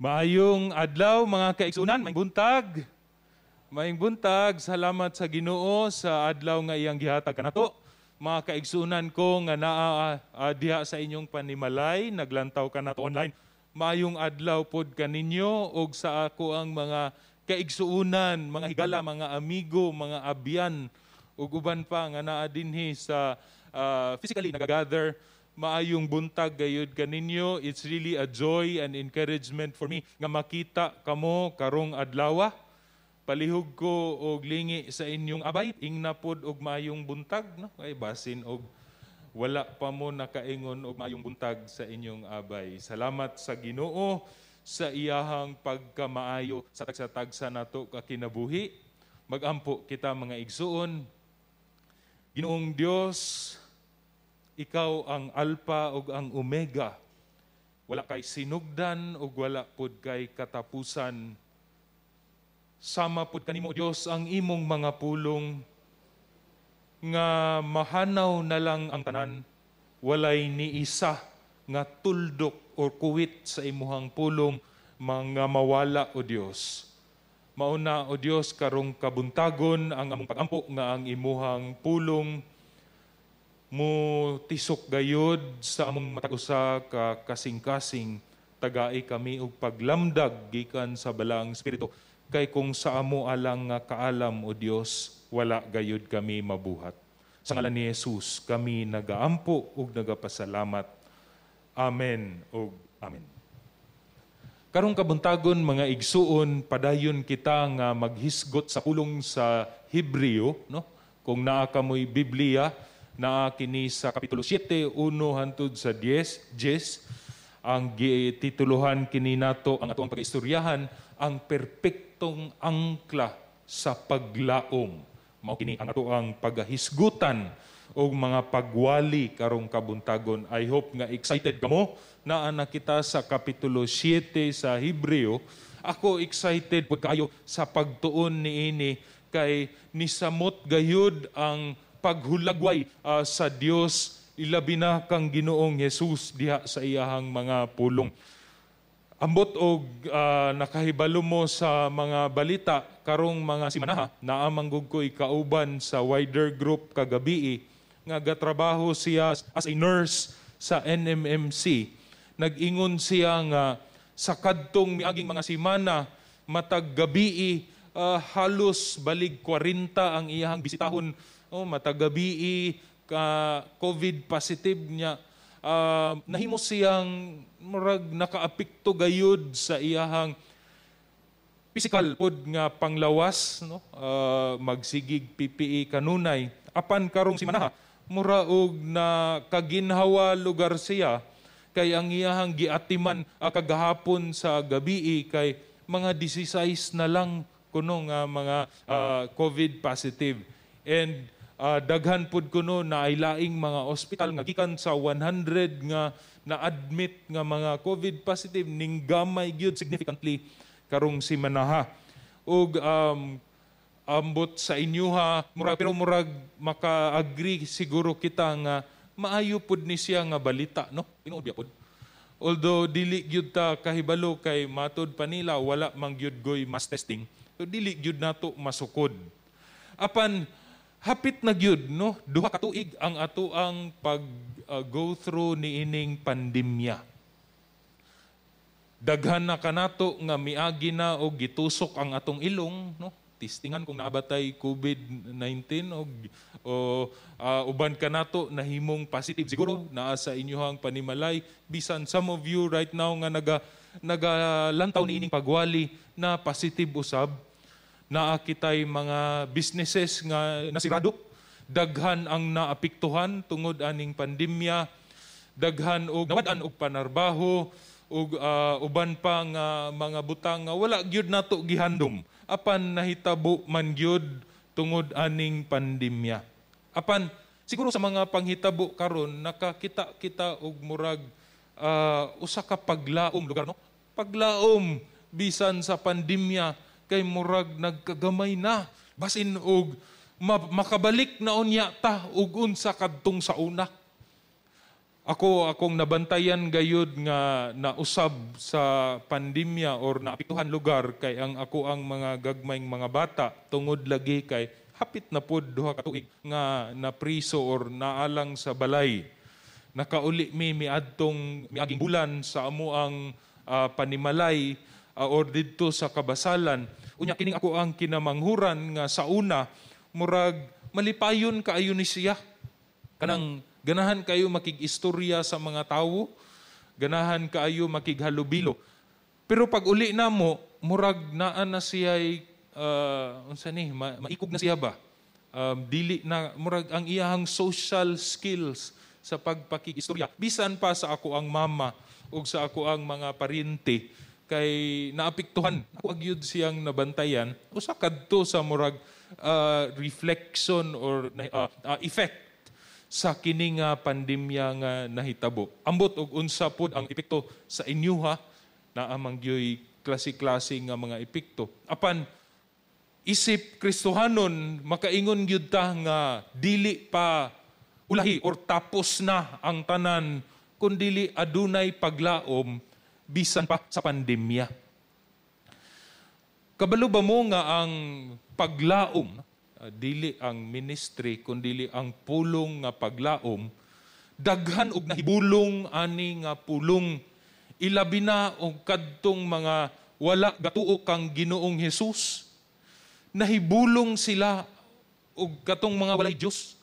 Maayong adlaw, mga kaigsuonan, maayong buntag. Maayong buntag, salamat sa Ginoo sa adlaw nga iyang gihatag kanato. Mga kaigsuonan ko nga naa diha sa inyong panimalay, naglantaw kanato online. Maayong adlaw pod kaninyo og sa ako ang mga kaigsuonan, mga higala, mga amigo, mga abyan ug uban pa nga naa dinhi sa physically nagagather. Maayong buntag gayud kaninyo. It's really a joy and encouragement for me nga makita kamo karong adlawa. Palihog ko og lingi sa inyong abay, ingna pod og maayong buntag, no? Kay basin og wala pa mo nakaingon og maayong buntag sa inyong abay. Salamat sa Ginoo sa iyahang pagkamaayo sa tagsa-tagsa nato ka kinabuhi. Magampo kita, mga igsuon. Ginoong Dios, ikaw ang Alpha ug ang Omega. Wala kay sinugdan ug wala pud kay katapusan. Sama pud kanimo, Dios, ang imong mga pulong nga mahanaw na lang ang tanan, walay ni isa nga tuldok or kuwit sa imuhang pulong mga mawala, o Dios. Mauna, o Dios, karong kabuntagon ang among pagampo nga ang imuhang pulong mo tisok gayod sa among matag usa ka kasing-kasing. Tagai kami og paglamdag gikan sa Balaang Espiritu, kay kung sa amo alang nga kaalam, o Dios, wala gayud kami mabuhat. Sa ngalan ni Jesus kami nagaampo ug nagapasalamat. Amen ug amen. Karong kabuntagon, mga igsuon, padayon kita nga maghisgot sa pulong sa Hebreo, no? Kung naa kamoy Biblia, naa kini sa kapitulo 7, 1 hangtod sa 10, 10. Ang gitituluhan kini nato ang atoang pag-istoryahan, ang perpektong angkla sa paglaom. Mao kini ang atoang pagahisgutan og mga pagwali karong kabuntagon. I hope nga excited kamo. Naa na kita sa kapitulo 7 sa Hebreo. Ako, excited pud kaayo sa pagtuon niini kay nisamot gayud ang paghulagway sa Dios, ilabi na kang Ginoong Jesus diha sa iyahang mga pulong. Ambot og nakahibalo mo sa mga balita karong mga simanaha, naa man gud ko'y kauban sa wider group kagabii nga gatrabaho siya as a nurse sa NMMC. Nag-ingon siya nga sa kadtong miaging mga simana, matag gabii halos balig 40 ang iyahang bisitahon. Oh, matag gabii ka COVID positive niya. Nahimo siyang murag nakaapekto gayud sa iyahang physical pod nga panglawas, no? Magsigig PPE kanunay. Apan karong simanaha, mura og na kaginhawa lugar siya kay ang iyahang giatiman kagahapon sa gabii kay mga 16 na lang kuno nga mga COVID positive. And daghan pud kuno na ay laing mga ospital nga gikan sa 100 nga na-admit nga mga COVID positive, ning gamay gyud significantly karong simanaha. Ug ambot sa inyuha, murag, pero murag maka-agree siguro kita nga maayo pud ni siya nga balita, no? Tinuod biya pud. Although dili gyud ta kahibalo kay matud pa nila wala man gyud goy mass testing. So dili gyud nato masukod. Apan hapit na gyud, no? 2 ka tuig ang atoang pag go through niining pandemya. Daghan na kanato nga miagi na og gitusok ang atong ilong, no? Testingan kung naa ba tay COVID-19 og o uban kanato nahimong positive siguro naa sa inyohang panimalay. Bisan some of you right now nga nagalantaw niining pagwali na positive usab. Naa kitay mga businesses nga nasirado, daghan ang naapektuhan tungod aning pandemya, daghan og nawad-an og panarbaho ug uban pa nga mga butang nga wala gyud nato gihandom, apan nahitabo man gyud tungod aning pandemya. Apan siguro sa mga panghitabo karon, nakakita kita og murag usa ka paglaom lugar, no? Paglaom bisan sa pandemya kay murag nagkagamay na, basin og makabalik na unya ta og unsa kadtong sa una. Ako, akong nabantayan gayud nga nausab sa pandemya or naapektuhan lugar kay ang ako ang mga gagmayng mga bata, tungod lagi kay hapit na pod 2 ka tuig nga napriso or naalang sa balay. Nakauli mi miadtong miaging bulan sa amo ang panimalay or didto sa Kabasalan. Unya kining ako ang kinamanghuran nga sa una murag malipayon kaayo ni siya. Kanang ganahan kayo makig-istorya sa mga tawo, ganahan kaayo makighalubilo. Pero pag uli namo, murag naa na siya, unsa ni, maikog na siya ba? Dili na murag ang iyahang social skills sa pagpakig-istorya. Bisan pa sa ako ang mama ug sa ako ang mga paryente kay naapektuhan. Ako gyud siyang nabantayan usa kadto sa murag reflection or effect sa kini nga pandemya nga nahitabo. Ambot og unsa pod ang epekto sa inyuha, naa man gyoy klase-klase nga mga epekto. Apan isip Kristohanon, makaingon gyud ta nga dili pa ulahi or tapos na ang tanan kun dili adunay paglaom bisan pa sa pandemya. Kabalo ba mo nga ang paglaom, dili ang ministry kundili ang pulong nga paglaom, daghan og nahibulong ani nga pulong, ilabi na og kadtong mga wala gatuo kang Ginoong Hesus? Nahibulong sila og katong mga walay Dios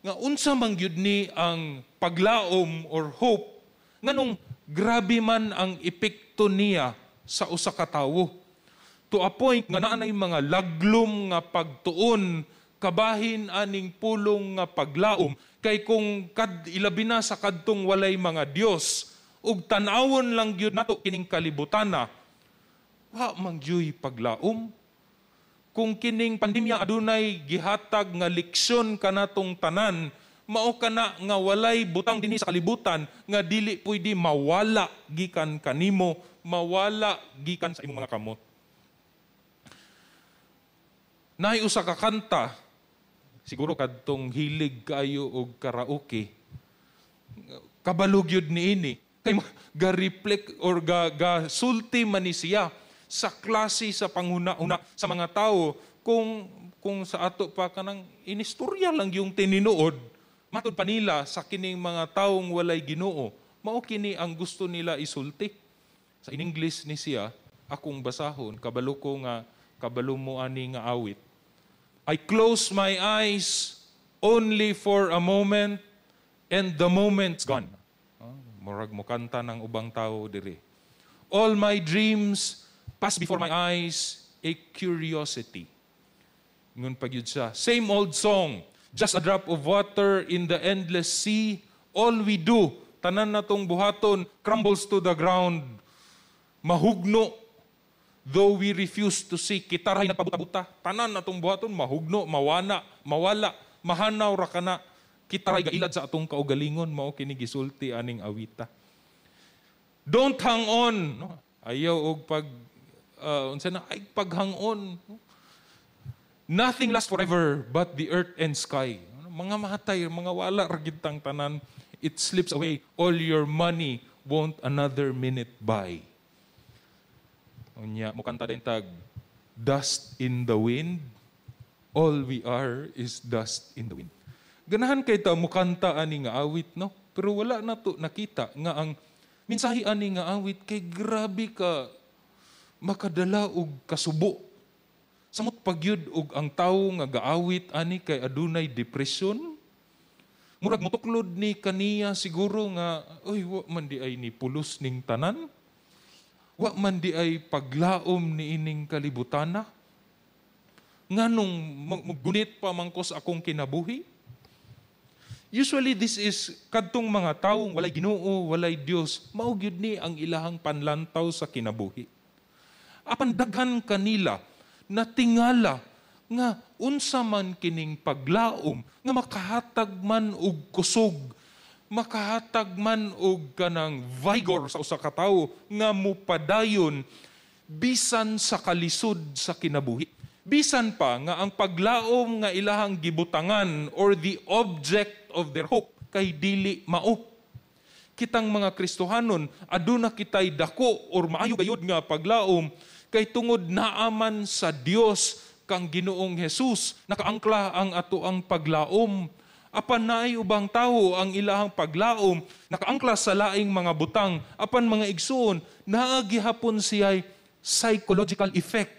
nga unsa man gyud ni ang paglaom or hope, nganong grabe man ang epekto niya sa usa ka tawo to a point nga naa nay mga laglom nga pagtuon kabahin aning pulong nga paglaom? Kay kung kad ilabi na sa kadtong walay mga Dios ug tan-awon lang gyud nato kining kalibutana, wa man gyuy paglaom. Kung kining pandemya adunay gihatag nga leksyon kanatong tanan, mao kana nga walay butang dinhi sa kalibutan nga dili pwede mawala gikan kanimo, mawala gikan sa imong mga kamot. Naay usa ka kanta, siguro kadtong hilig kaayo og karaoke kabalo gyud niini, kay ga-reflect or ga sulti man ni siya sa klase sa panghuna-una sa mga tao. Kung sa ato pa, kanang inistorya lang yung tininuod, matud pa nila sa kining mga taong walay Ginoo, mao kini ang gusto nila isulti. Sa in English ni siya, akong basahon, kabalo ko nga kabalo mo ani nga awit. "I close my eyes only for a moment and the moment's gone." Oh, murag mo kanta ng ubang tao diri. "All my dreams pass before my eyes, a curiosity." Ingon pa gyud siya. "Same old song, just a drop of water in the endless sea. All we do, tanan natong buhaton, crumbles to the ground. Mahugno, though we refuse to see." Kita ray nagpabuta-buta. Tanan natong buhaton, mahugno, mawana, mawala, mahanaw ra kana. Kita ray gailad sa atong kaugalingon, mao kini gisulti aning awita. "Don't hang on." No? Ayaw og pag unsa na ay pag-hang on. No? "Nothing lasts forever but the earth and sky." Mga matay, mga wala ra gyud tang tanan. "It slips away. All your money won't another minute buy." Unya, mukanta din tag "Dust in the Wind." "All we are is dust in the wind." Ganahan kay ta mukanta ani nga awit, no? Pero wala na to nakita nga ang mensahe ani nga awit kay grabe ka makadala og kasubo. Samot pagyud og ang tawo nga gaawit ani kay adunay depression. Murag motuklod ni kaniya siguro nga, "Oy, wa man di ay ni pulos ning tanan. Wa man di ay paglaom ni ining kalibutana. Nganong gunit pa man ko sa akong kinabuhi?" Usually this is kadtong mga taong walay Ginoo, walay Dios, mao gyud ni ang ilahang panlantaw sa kinabuhi. Apan daghan kanila natingala nga unsa man kining paglaom nga makahatag man og kusog, makahatag man og kanang vigor sa usa ka tawo nga mupadayon bisan sa kalisod sa kinabuhi. Bisan pa nga ang paglaom nga ilahang gibutangan or the object of their hope kay dili mao. Kitang mga Kristohanon, aduna kitay dako or maayo gayud nga paglaom kay tungod naaman sa Dios kang Ginoong Hesus, nakaangkla ang ato ang paglaom. Apan naay ubang tawo ang ilahang paglaom nakaangkla sa laing mga butang. Apan, mga igsuon, naa gihapon siya'y psychological effect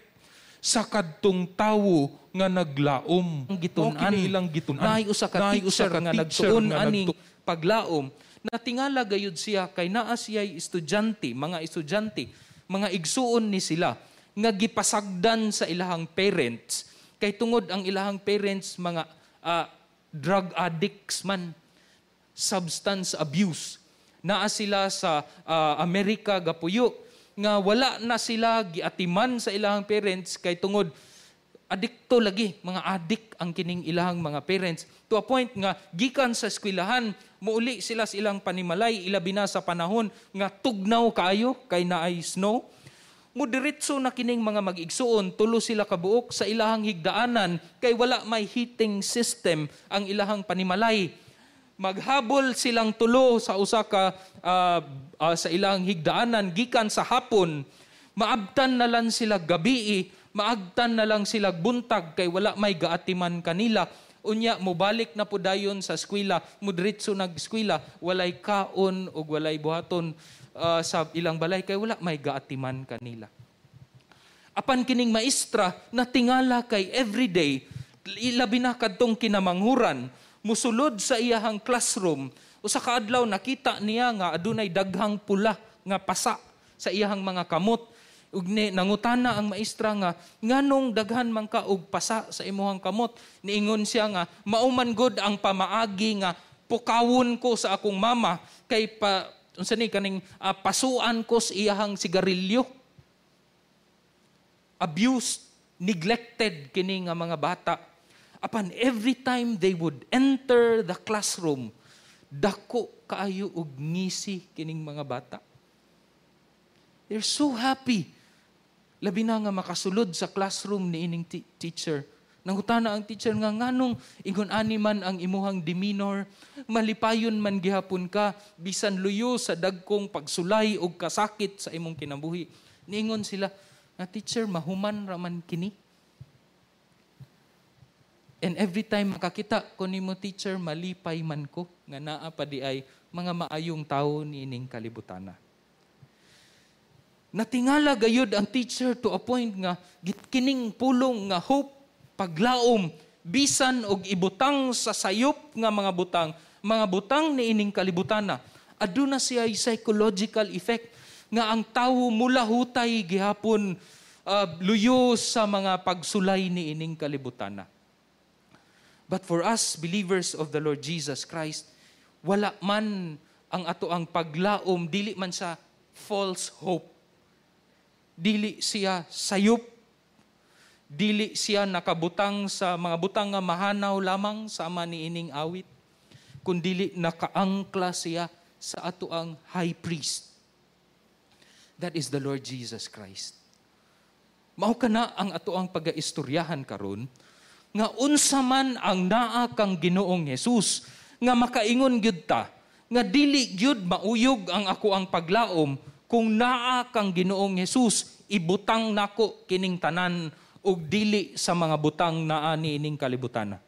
sa kadtong tawo nga naglaom. Gitun-an. Mao kini ilang gitun-an. Naay usa ka Naay usa teacher ka nga teacher nagtuon nga aning paglaom. Natingala gayud siya kay naa siya'y estudyante, mga estudyante, mga igsuon ni sila nga gipasagdan sa ilahang parents kay tungod ang ilahang parents mga drug addicts man, substance abuse. Naa sila sa Amerika gapuyo nga wala na sila giatiman sa ilahang parents kay tungod adikto lagi, mga addict ang kining ilahang mga parents, to a point nga gikan sa eskwelahan, muuli sila sa ilang panimalay, ilabi na sa panahon nga tugnaw kaayo kay naay snow. Mudiretso na kining mga mag-igsuon, tulo sila kabuok, sa ilahang higdaanan kay wala may heating system ang ilahang panimalay. Maghabol silang tulo sa usa ka sa ilang higdaanan gikan sa hapon, maabtan na lang sila gabii, maagtan na lang sila buntag kay wala may gaatiman kanila. Unya mobalik na po dayon sa eskwela, mudiretso nag eskwela, walay kaon ug walay buhaton sa ilang balay kay wala may gaatiman kanila. Apan kining maestra natingala kay everyday, ilabi na kadtong kinamanghuran, musulod sa iyahang classroom. Usa ka adlaw nakita niya nga adunay daghang pula nga pasa sa iyahang mga kamot. Ug nangutana ang maestra nga nganong daghan man ka og pasa sa imuhang kamot. Niingon siya nga mao man gud ang pamaagi nga pukawon ko sa akong mama kay pa unsa ni kaning pasuan ko sa iyahang sigarilyo. Abused, neglected kini nga mga bata. Apan every time they would enter the classroom, dako kaayo og ngisi kining mga bata. They're so happy. Labi na nga makasulod sa classroom ni ining teacher. Nangutana ang teacher nga nganong ingon ani man ang imuhang demeanor, malipayon man gihapon ka bisan luyo sa dagkong pagsulay og kasakit sa imong kinabuhi. Niingon sila nga, "Teacher, mahuman ra man kini. And every time makakita ko nimo, teacher, malipay man ko nga naa pa di ay mga maayong tawo niining kalibutana." Natingala gayud ang teacher to a point nga kining pulong nga hope, paglaom, bisan og ibutang sa sayop nga mga butang niining kalibutana, aduna siya psychological effect nga ang tawo mulahutay gihapon luyo sa mga pagsulay niining kalibutana. But for us, believers of the Lord Jesus Christ, wala man ang ato ang paglaom, dili man sa false hope. Dili siya sayop. Dili siya nakabutang sa mga butang nga mahanaw lamang sama ni ining awit. Kundili nakaangkla siya sa ato ang high priest. That is the Lord Jesus Christ. Mao kana ang ato ang pagaistoryahan karon nga unsa man ang naa kang Ginoong Hesus nga makaingon gyud ta nga dili gyud mauyog ang ako ang paglaom. Kung naa kang Ginoong Hesus, ibutang nako kining tanan ug dili sa mga butang naa niining kalibutana.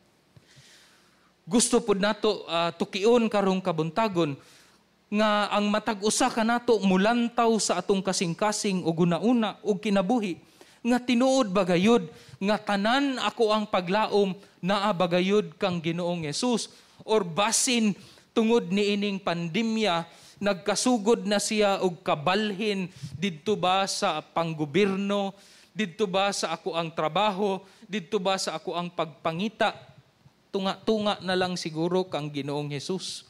Gusto pud nato tukion karong kabuntagon nga ang matag usa kanato mulantaw sa atong kasing-kasing ug una-una ug kinabuhi nga tinuod bagayod nga tanan ako ang paglaom naa bagayod kang Ginoong Hesus, or basin tungod niining pandemya nagkasugod na siya og kabalhin didto ba sa panggobyerno, didto ba sa ako ang trabaho, didto ba sa ako ang pagpangita. Tunga-tunga na lang siguro kang Ginoong Hesus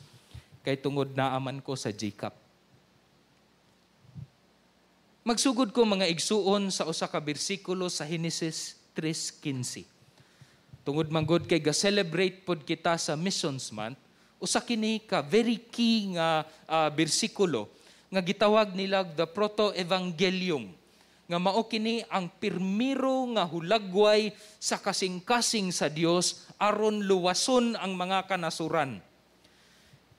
kay tungod naaman ko sa GCAP. Magsugod ko, mga igsuon, sa usa ka bersikulo sa Henesis 3:15. Tungod manggod kay ga-celebrate pod kita sa Missions Month, usa kini ka very key nga bersikulo nga gitawag nila the Proto-Evangelium, nga mao kini ang pirmiro nga hulagway sa kasing-kasing sa Dios aron luwason ang mga kanasuran.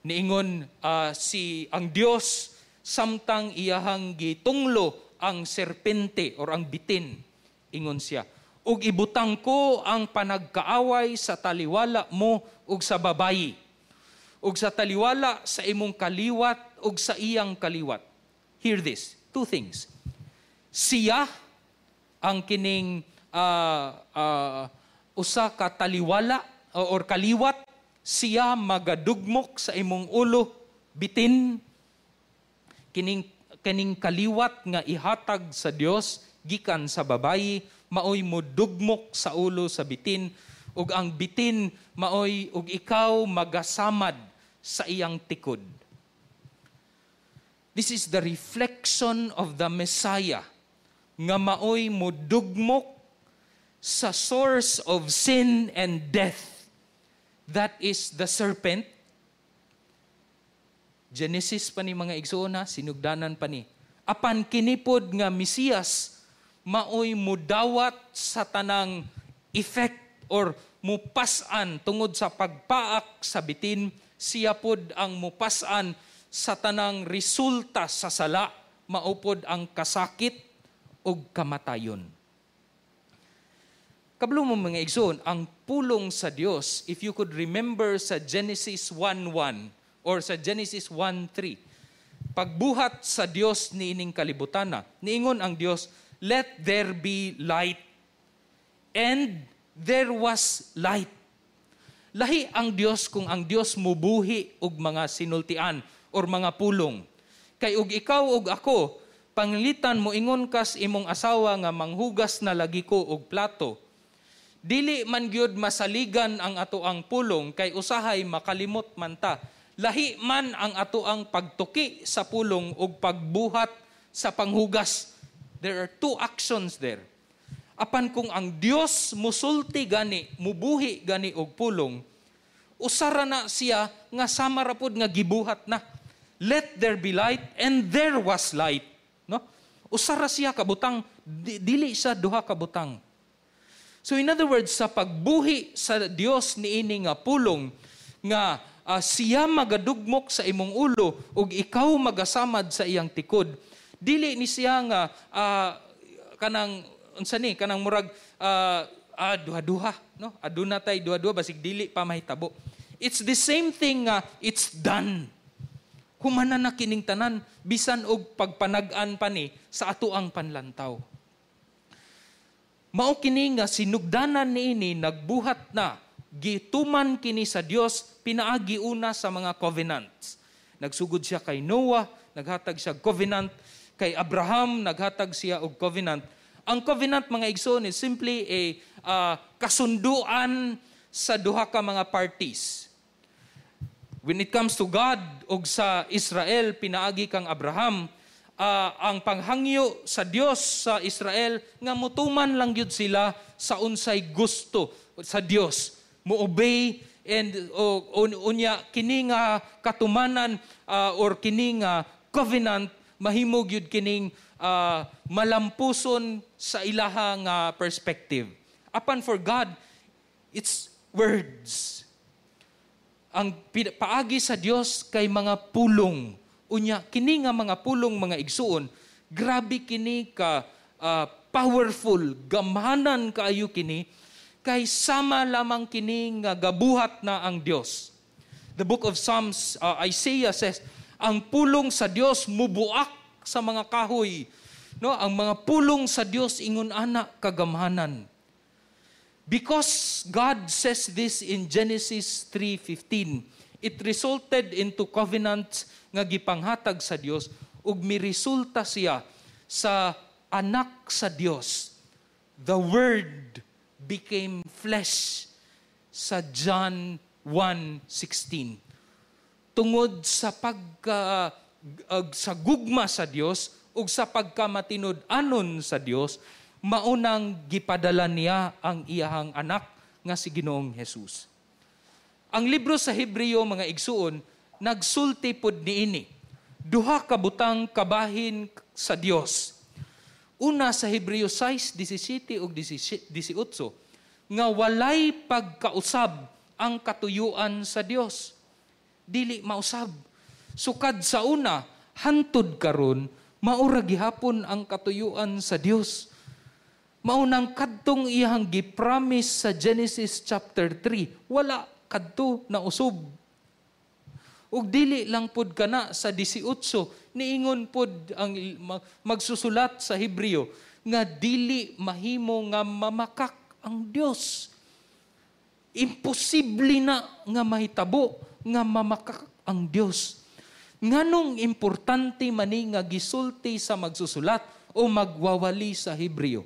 Niingon si ang Dios samtang iyahang gitunglo ang serpente or ang bitin. Ingon siya, "Ug ibutang ko ang panagkaaway sa taliwala mo ug sa babayi, ug sa taliwala sa imong kaliwat ug sa iyang kaliwat." Hear this, two things. Siya ang kining usa ka taliwala or kaliwat, siya magadugmok sa imong ulo, bitin. Kining kaliwat nga ihatag sa Dios gikan sa babayi maoy modugmok sa ulo sa bitin, ug ang bitin maoy ug ikaw magasamad sa iyang tikod. This is the reflection of the Messiah nga maoy modugmok sa source of sin and death. That is the serpent. Genesis pa ni, mga igsoon, ha, sinugdanan pa ni. Apan kinipod nga Mesiyas maoy mudawat sa tanang effect or mupas-an tungod sa pagpaak sa bitin, siya pod ang mupas-an sa tanang resulta sa sala, maupod ang kasakit ug kamatayon. Kabalo mo, mga igsoon, ang pulong sa Dios, if you could remember sa Genesis 1:1 or sa Genesis 1:3, pagbuhat sa Dios niining kalibutana, niingon ang Dios, "Let there be light." And there was light. Lahi ang Dios kung ang Dios mubuhi og mga sinultian or mga pulong. Kay og ikaw og ako, panglitan mo ingon kas imong asawa nga manghugas na lagi ko og plato. Dili man gyud masaligan ang ato ang pulong kay usahay makalimot man ta. Lahi man ang ato ang pagtuki sa pulong ug pagbuhat sa panghugas. There are two actions there. Apan kung ang Dios musulti gani, mubuhi gani og pulong, usara na siya nga sama ra pod nga gibuhat na. "Let there be light," and there was light. No? Usara siya kabutang, dili siya duha kabutang. So in other words, sa pagbuhi sa Dios niini nga pulong nga siya magadugmok sa imong ulo ug ikaw magasamad sa iyang tikod, dili ni siya nga kanang unsa ni, kanang murag duha-duha, no? Aduna tay duha-duha, basig dili pa mahitabo. It's the same thing nga it's done. Humana na kining tanan bisan og pagpanag-an pa ni sa ato ang panlantaw. Mao kini nga sinugdanan niini nagbuhat na, gituman kini sa Dios pinaagi una sa mga covenants. Nagsugod siya kay Noah, naghatag siya covenant, kay Abraham naghatag siya og covenant. Ang covenant, mga igsoon, is simply a kasunduan sa duha ka mga parties. When it comes to God og sa Israel pinaagi kang Abraham, ang panghangyo sa Dios sa Israel nga mutuman lang gyud sila sa unsay gusto sa Dios, mo-obey and unya kini nga katumanan or kini nga covenant mahimo gyud kining malampuson sa ilaha nga perspective. Apan for God, it's words. Ang paagi sa Dios kay mga pulong. Unya kini nga mga pulong, mga igsuon, grabe kini ka powerful, gamhanan kaayo kini kay sama lamang kini nga gabuhat na ang Dios. The book of Psalms, Isaiah says, ang pulong sa Dios mubuak sa mga kahoy. No, ang mga pulong sa Dios ingon ana kagamhanan. Because God says this in Genesis 3:15, it resulted into covenants nga gipanghatag sa Dios ug miresulta siya sa anak sa Dios. The Word became flesh sa John 1:16. Tungod sa pagka sa gugma sa Dios ug sa pagkamatinud-anon sa Dios, maunang gipadala niya ang iyahang anak nga si Ginoong Hesus. Ang libro sa Hebreo, mga igsuon, nagsulti pod niini. Duha ka butang kabahin sa Dios. Una, sa Hebreo 6:17 ug 18, nga walay pagkausab ang katuyuan sa Dios. Dili mausab. Sukad sa una hantud karon, maura gihapon ang katuyuan sa Dios. Maunang kadtong iyang gi-promise sa Genesis chapter 3, wala kadto na usab. Ug dili lang pud kana sa 18, niingon pud ang magsusulat sa Hebreo nga dili mahimo nga mamakak ang Dios. Imposible na nga mahitabo nga mamakak ang Dios. Nganong importante mani nga gisulti sa magsusulat o magwawali sa Hebreo?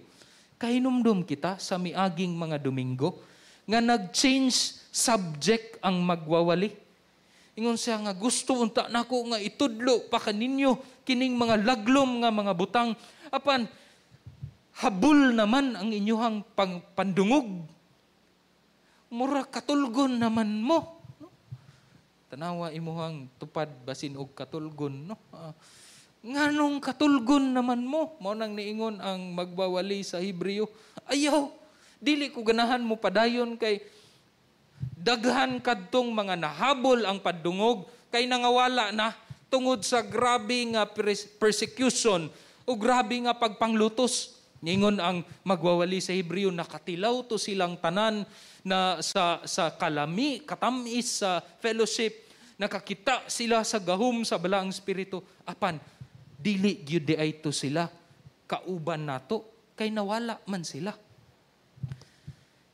Kahinumdum kita sa miaging mga Domingo nga nag-change subject ang magwawali. Ingon siya nga gusto unta nako nga itudlo pa kaninyo kining mga laglom nga mga butang, apan habol naman ang inyuhang pandungog. Mura katulgon naman mo. No? Tanawa imuhang tupad basin og katulgon, no? Nganong katulgon naman mo? Mao nang niingon ang magwawali sa Hebreo. Ayaw, dili ko ganahan mo padayon kay daghan kadtong mga nahabol ang padungog kay nangawala na tungod sa grabe nga persecution o grabe nga pagpanglutos. Niingon ang magwawali sa Hebreo, nakatilaw to silang tanan na sa kalami, katamis sa fellowship, nakakita sila sa gahom sa Balaang Espiritu. Apan dili gyud di ay to sila kauban nato kay nawala man sila.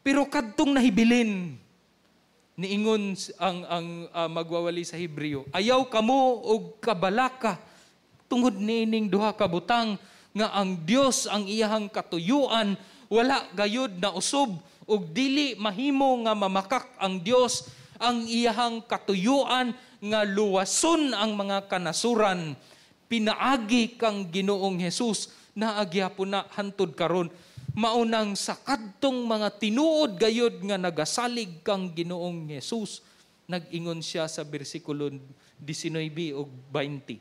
Pero kadtong nahibilin, niingon ang magwawali sa Hebreo, ayaw kamo og kabalaka tungod niining duha ka butang nga ang Dios ang iyahang katuyuan wala gayud na usob ug dili mahimo nga mamakak ang Dios ang iyahang katuyuan nga luwason ang mga kanasuran. Pinaagi kang Ginoong Hesus, naagyapon na hantud karon. Maunang sa kadtong mga tinuod gayod nga nagasalig kang Ginoong Hesus, nag-ingon siya sa bersikulo 19 ug 20.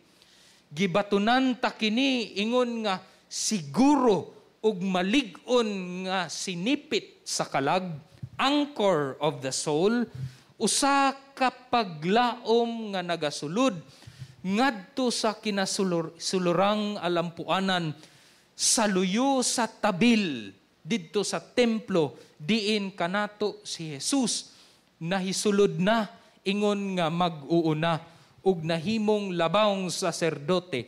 Gibatunan ta kini ingon nga siguro ug malig-on nga sinipit sa kalag, anchor of the soul, usa ka paglaom nga nagasulod ngadto sa kinasulurang alampuanan sa luyo sa tabil didto sa templo diin kanato si Jesus nahisulod na ingon nga mag-uuna ug nahimong labawng saserdote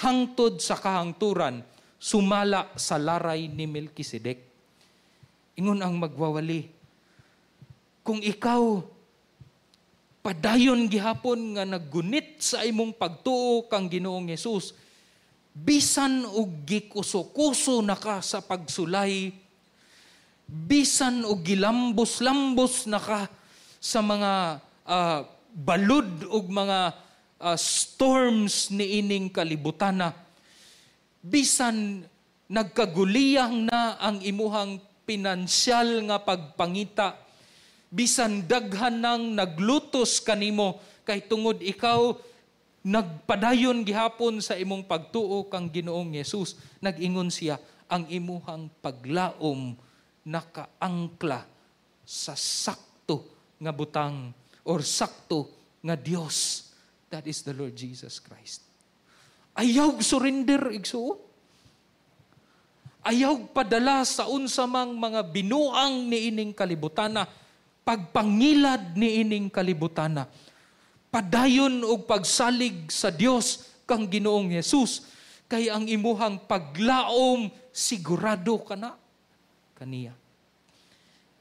hangtod sa kahangturan sumala sa laray ni Melchizedek. Ingon ang magwawali, kung ikaw padayon gihapon nga naggunit sa imong pagtuo kang Ginoong Hesus, bisan og gikuso-kuso na ka sa pagsulay, bisan og gilambos-lambos na ka sa mga balud og mga storms niining kalibutana, bisan nagkaguliyang na ang imuhang pinansyal nga pagpangita, bisan daghan nang naglutos kanimo kay tungod ikaw nagpadayon gihapon sa imong pagtuo kang Ginoong Hesus, nag-ingon siya, ang imuhang paglaom nakaangkla sa sakto nga butang or sakto nga Dios. That is the Lord Jesus Christ. Ayaw surrender, igsuon. Ayaw padala sa unsa mang mga binuang niining kalibutana, pagpangilad niining kalibutana. Padayon og pagsalig sa Dios kang Ginoong Hesus, kay ang imuhang paglaom sigurado kana kaniya.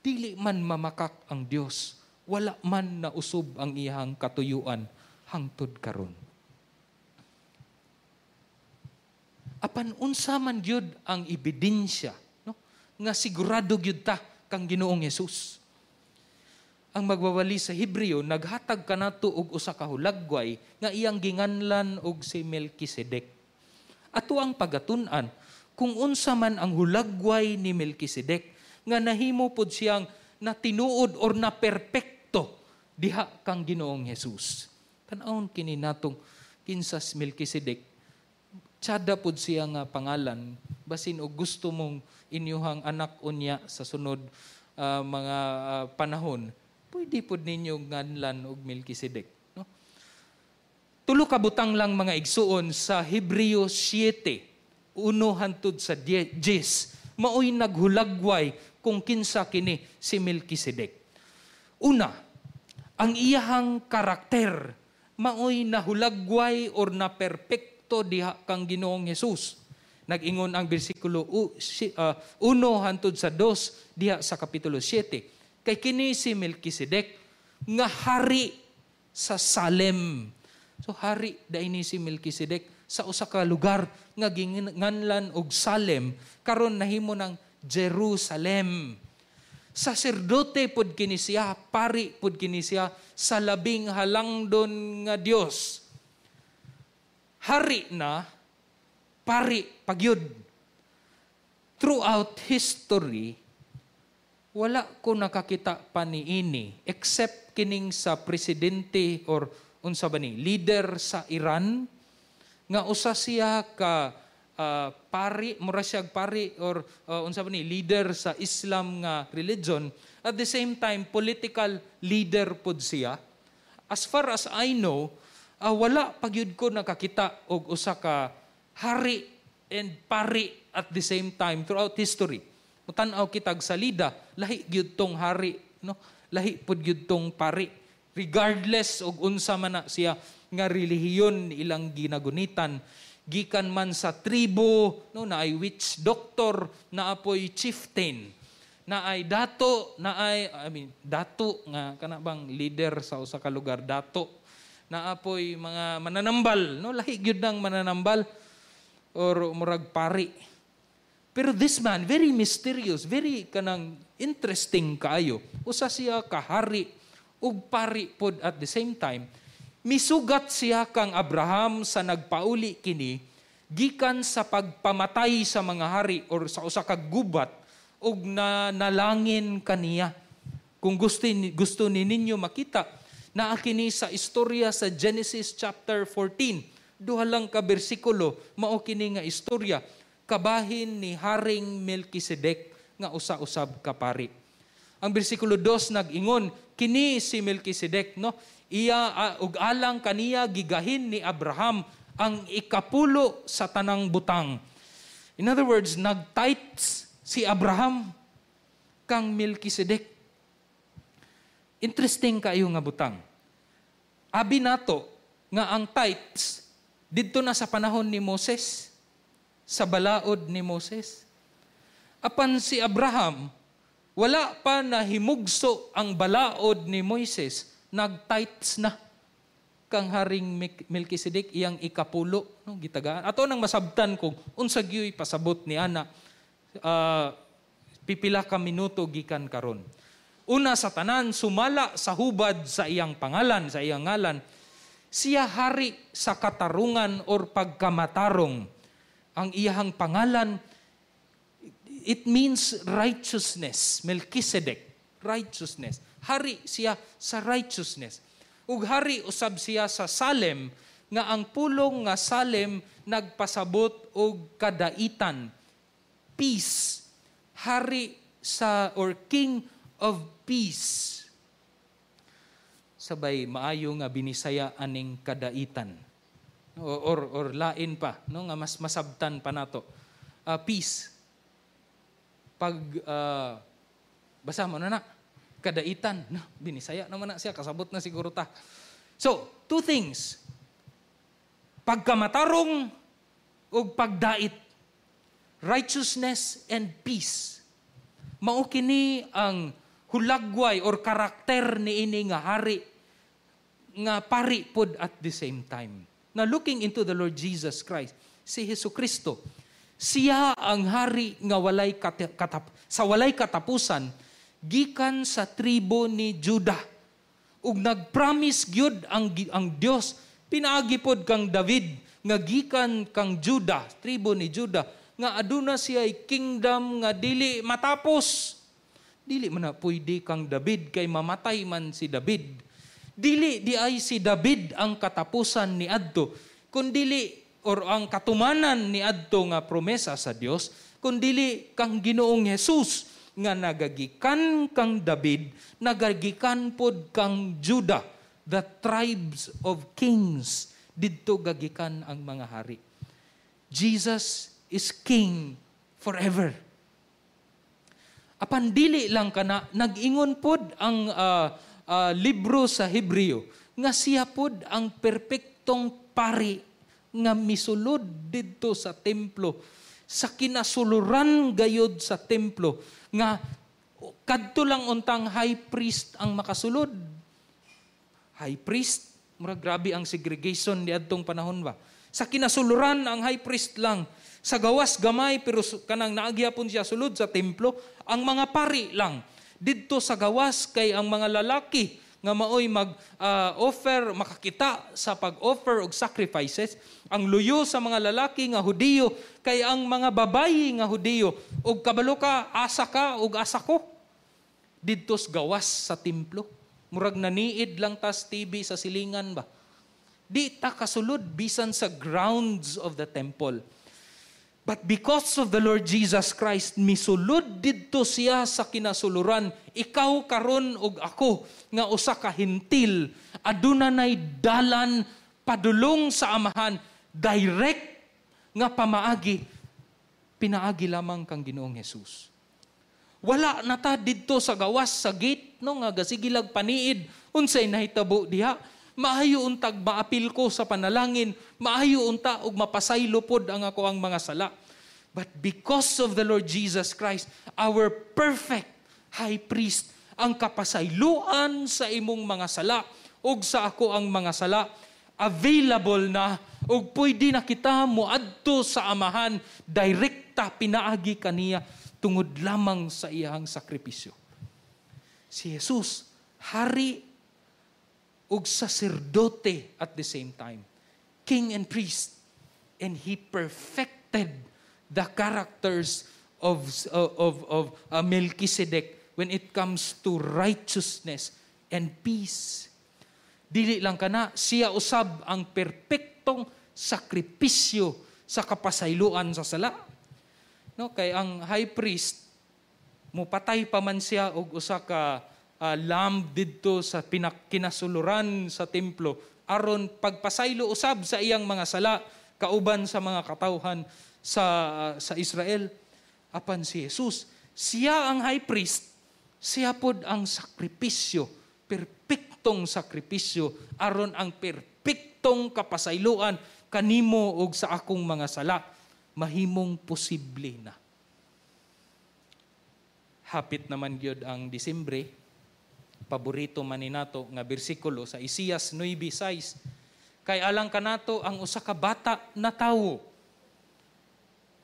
Dili man mamakak ang Dios, wala man nausob ang iyang katuyuan hangtod karon. Apan unsa man gyud ang ebidensya, no, nga sigurado gyud ta kang Ginoong Hesus? Ang magwawali sa Hebreo naghatag kanato og usa ka hulagway nga iyang ginganlan og si Melchizedek. Ato ang pagatun-an kung unsa man ang hulagway ni Melchizedek nga nahimo pod siyang natinuod or na perpekto diha kang Ginoong Hesus. Tan-awon kini natong kinsa si Melchizedek. Tsada pod siya nga pangalan, basin og gusto mong inyuhang anak unya sa sunod mga panahon, pwede pod ninyo nganlan og Melchizedek, no? Tulo ka butang lang, mga igsuon, sa Hebreo 7, 1 hantud sa 10, maoy naghulagway kung kinsa kini si Melchizedek. Una, ang iyahang karakter maoy nahulagway or na perpekto diha kang Ginoong Hesus. Nag-ingon ang bersikulo 1 hantud sa 2 diha sa kapitulo 7. Kay kini si Melchizedek nga hari sa Salem. So hari dai ni si Melchizedek sa usa ka lugar nga ginganlan og Salem, karon nahimo ng Jerusalem. Saserdote pod kini siya, pari pod kini siya sa labing halangdon nga Dios. Hari na, pari pagyud. Throughout history, wala ko nakakita pa niini except kining sa presidente or unsa ba ni leader sa Iran nga usa siya ka pari, mura siya pari or unsa ba ni leader sa Islam nga religion, at the same time political leader pod siya. As far as I know, wala pagyud ko nakakita og usa ka hari and pari at the same time throughout history. Mutan-aw kitag salida, lahi gyud tong hari, no? Lahi pud gyud tong pari, regardless og unsa man na siya nga relihiyon ilang ginagunitan, gikan man sa tribo, no, naay witch doctor, naapoy chieftain, naay dato, naay, I mean, dato nga kana bang leader sa usa ka lugar, dato, naapoy mga mananambal, no, lahi gyud nang mananambal or murag pari. Pero this man, very mysterious, very kanang interesting kaayo. Usa siya kahari ug pari pod at the same time. Misugat siya kang Abraham sa nagpauli kini gikan sa pagpamatay sa mga hari or sa usa ka gubat ug na nalangin kaniya. Kung gusto ni ninyo makita, naa kini sa istorya sa Genesis chapter 14. Duha lang ka bersikulo mao kini nga istorya kabahin ni Haring Melchizedek nga usa-usab ka pari. Ang bersikulo 2 nag-ingon, kini si Melchizedek, no? Iya ug alang kaniya gigahin ni Abraham ang ikapulo sa tanang butang. In other words, nag-tithes si Abraham kang Melchizedek. Interesting kaayo nga butang. Abi nato nga ang tithes didto na sa panahon ni Moses, sa balaod ni Moses. Apan si Abraham, wala pa na himugso ang balaod ni Moises, nag-tithes na kang Haring Melchizedek, iyang ikapulo, no, gitagaan. Ato nang masabtan kung unsa gyuy pasabot ni ana, pipila ka minuto gikan karon. Una sa tanan, sumala sa hubad sa iyang pangalan, sa iyang ngalan, siya hari sa katarungan or pagkamatarong. Ang iyahang pangalan, it means righteousness. Melchizedek, righteousness. Hari siya sa righteousness. Ug hari usab siya sa Salem, nga ang pulong nga Salem nagpasabot og kadaitan, peace. Hari sa or king of peace. Sabay maayo nga binisaya aning kadaitan. Or lain pa, no, nga mas masabtan pa nato. Peace. Pag basa mo na na kadaitan, no, binisaya naman na siya, kasabot na siguro ta. So, two things. Pagkamatarong ug pagdait. Righteousness and peace. Mao kini ang hulagway or karakter niini nga hari nga pari pod at the same time. Now, looking into the Lord Jesus Christ, si Jesucristo, siya ang hari nga walay sa walay katapusan, gikan sa tribo ni Judah. Ug nagpromise gyud ang Dios pinaagi pod kang David nga gikan kang Judah, tribo ni Judah, nga aduna siya kingdom nga dili matapos. Dili man na pwede kang David kay mamatay man si David. Dili di ay si David ang katapusan ni adto, kundili or ang katumanan ni adto nga promesa sa Dios, kundili kang Ginoong Hesus nga nagagikan kang David, nagagikan pod kang Judah, the tribes of kings Didto gagikan ang mga hari. Jesus is King forever. Apan dili lang kana, nag-ingon pod ang libro sa Hebreo nga siya pod ang perpektong pari nga misulod didto sa templo, sa kinasuluran gayod sa templo, nga kadto lang untang high priest ang makasulod. High priest, murag grabe ang segregation niadtong panahon ba. Sa kinasuluran ang high priest lang. Sa gawas gamay, pero kanang naagyapon siya sulod sa templo, ang mga pari lang. Didto sa gawas kay ang mga lalaki nga maoy mag-offer, makakita sa pag-offer og sacrifices, ang luyo sa mga lalaki nga Hudiyo kay ang mga babayi nga Hudiyo, og kabalo ka, asa ka og asa ko. Didto sa gawas sa templo. Murag naniid lang tas TV sa silingan ba. Di ta kasulod bisan sa grounds of the temple. But because of the Lord Jesus Christ, misulod didto siya sa kinasuluran. Ikaw karon og ako nga usa ka Hentil, aduna nay dalan padulong sa Amahan, direct nga pamaagi, pinaagi lamang kang Ginoong Jesus. Wala na ta didto sa gawas sa gate, no, nga gasigilag paniid, unsay nahitabo diha. Maayo untag maapil ko sa panalangin, maayo unta og mapasaylo pod ang ako ang mga sala. But because of the Lord Jesus Christ, our perfect high priest, ang kapasayloan sa imong mga sala ug sa ako ang mga sala, available na ug pwede na kita moadto sa Amahan direkta pinaagi kaniya tungod lamang sa iyang sakripisyo. Si Jesus, hari ug saserdote at the same time. King and priest. And He perfected the characters of Melchizedek when it comes to righteousness and peace. Dili lang kana, siya usab ang perpektong sakripisyo sa kapasayloan sa sala. No, kay ang high priest mupatay pa man siya og usa ka lamb didto sa kinasuluran sa templo aron pagpasaylo usab sa iyang mga sala kauban sa mga katawhan sa Israel. Apan si Jesus, siya ang high priest, siya pod ang sakripisyo, perpektong sakripisyo aron ang perpektong kapasayloan kanimo og sa akong mga sala mahimong posible na. Hapit naman gyud ang Disyembre, paborito man ni nato nga bersikulo sa Isaias 9:6. Kay alang kanato ang usa ka bata na tawo.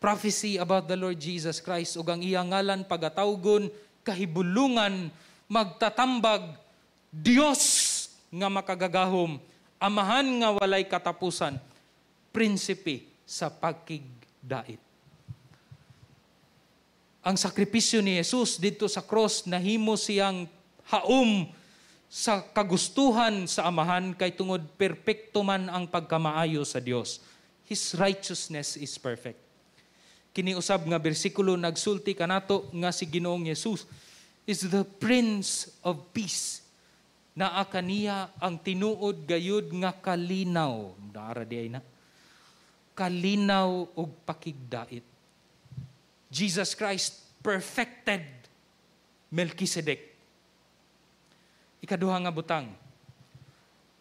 Prophecy about the Lord Jesus Christ, ug ang iyang ngalan pagatawgon Kahibulungan, Magtatambag, Dios nga Makagagahom, Amahan nga Walay Katapusan, Prinsipe sa Pagkigdait. Ang sakripisyo ni Jesus didto sa cross, nahimo siyang haom sa kagustuhan sa Amahan kay tungod perpekto man ang pagkamaayo sa Dios. His righteousness is perfect. Kini usab nga bersikulo nagsulti kanato nga si Ginoong Jesus is the Prince of Peace. Naa kaniya ang tinuod gayud nga kalinaw. Naara di ay na. Kalinaw ug pakigdait. Jesus Christ perfected Melchizedek. Ikaduha nga butang,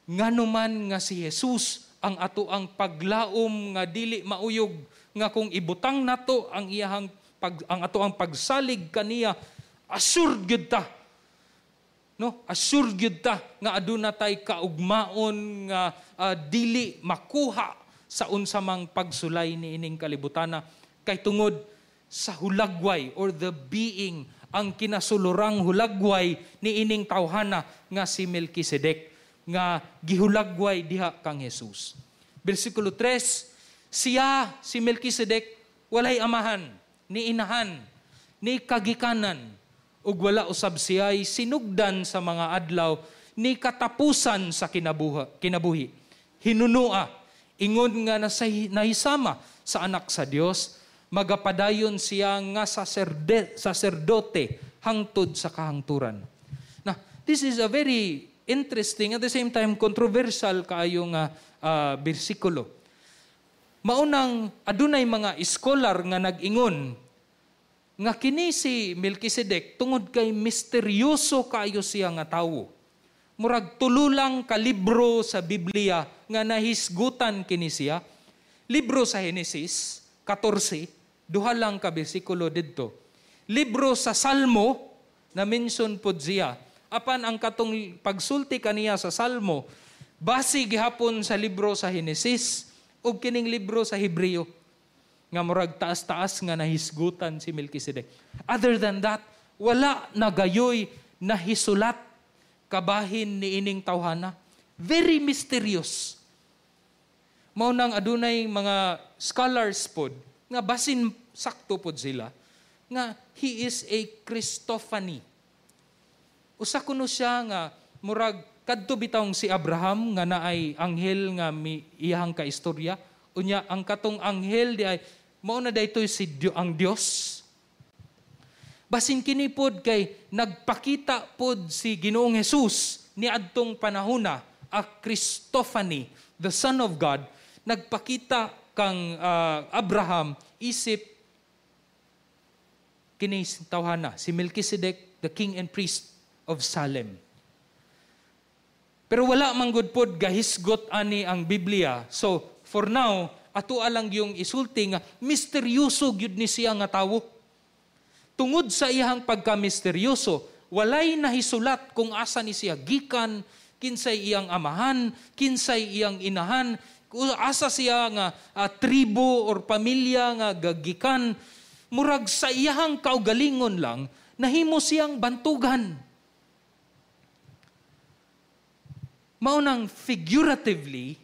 ngano man nga si Jesus ang ato ang paglaom nga dili mauyog, nga kung ibutang nato ang iyahang pag, ang ato ang pagsalig kaniya, assured gyud ta. No? Assured gyud ta nga aduna tay kaugmaon nga dili makuha sa unsa mang pagsulay niining kalibutana kay tungod sa hulagway or the being, ang kinasulurang hulagway niining tawhana nga si Melchizedek nga gihulagway diha kang Jesus. Bersikulo 3, siya, si Melchizedek, walay amahan, ni inahan, ni kagikanan, ug wala usab siya'y sinugdan sa mga adlaw, ni katapusan sa kinabuhi. Hinunua, ingon nga nahisama sa anak sa Dios, magapadayon siya nga saserdote hangtod sa kahangturan. Now, this is a very interesting, at the same time controversial kaayo nga bersikulo. Maunang adunay mga scholar nga nag-ingon nga kini si Melchizedek, tungod kay misteryoso kaayo siya nga tawo. Murag tulo lang ka libro sa Biblia nga nahisgutan kini siya. Libro sa Genesis 14, duha lang ka bersikulo didto. Libro sa Salmo na mention pod siya. Apan ang katong pagsulti kaniya sa Salmo, base gihapon sa libro sa Genesis ug kining libro sa Hebreo nga murag taas-taas nga nahisgutan si Melchizedek. Other than that, wala na gayoy nahisulat kabahin ni ining tawhana. Very mysterious. Mao nang adunay mga scholars pod nga basin sakto pod sila nga he is a Christophany. Usa kuno siya nga murag kadto bitawng si Abraham nga naay anghel nga mi iyahang kaistorya. Unya ang katong anghel di ay mao na daytoy si ang Dios. Basin kini pod kay nagpakita pod si Ginoong Hesus niadtong panahona, a Christophany, the Son of God, nagpakita kang Abraham isip kini tawhana si Melchizedek, the king and priest of Salem. Pero wala man gud pod gahisgot ani ang Biblia. So for now, ato lang yung isulti nga misteryoso gyud ni siya nga tawo. Tungod sa iyang pagkamisteryoso, walay nahisulat kung asa ni siya gikan, kinsay iyang amahan, kinsay iyang inahan, asa siya nga tribo or pamilya nga gagikan. Murag sa iyang kaugalingon lang, nahimo siyang bantugan. Maunang figuratively,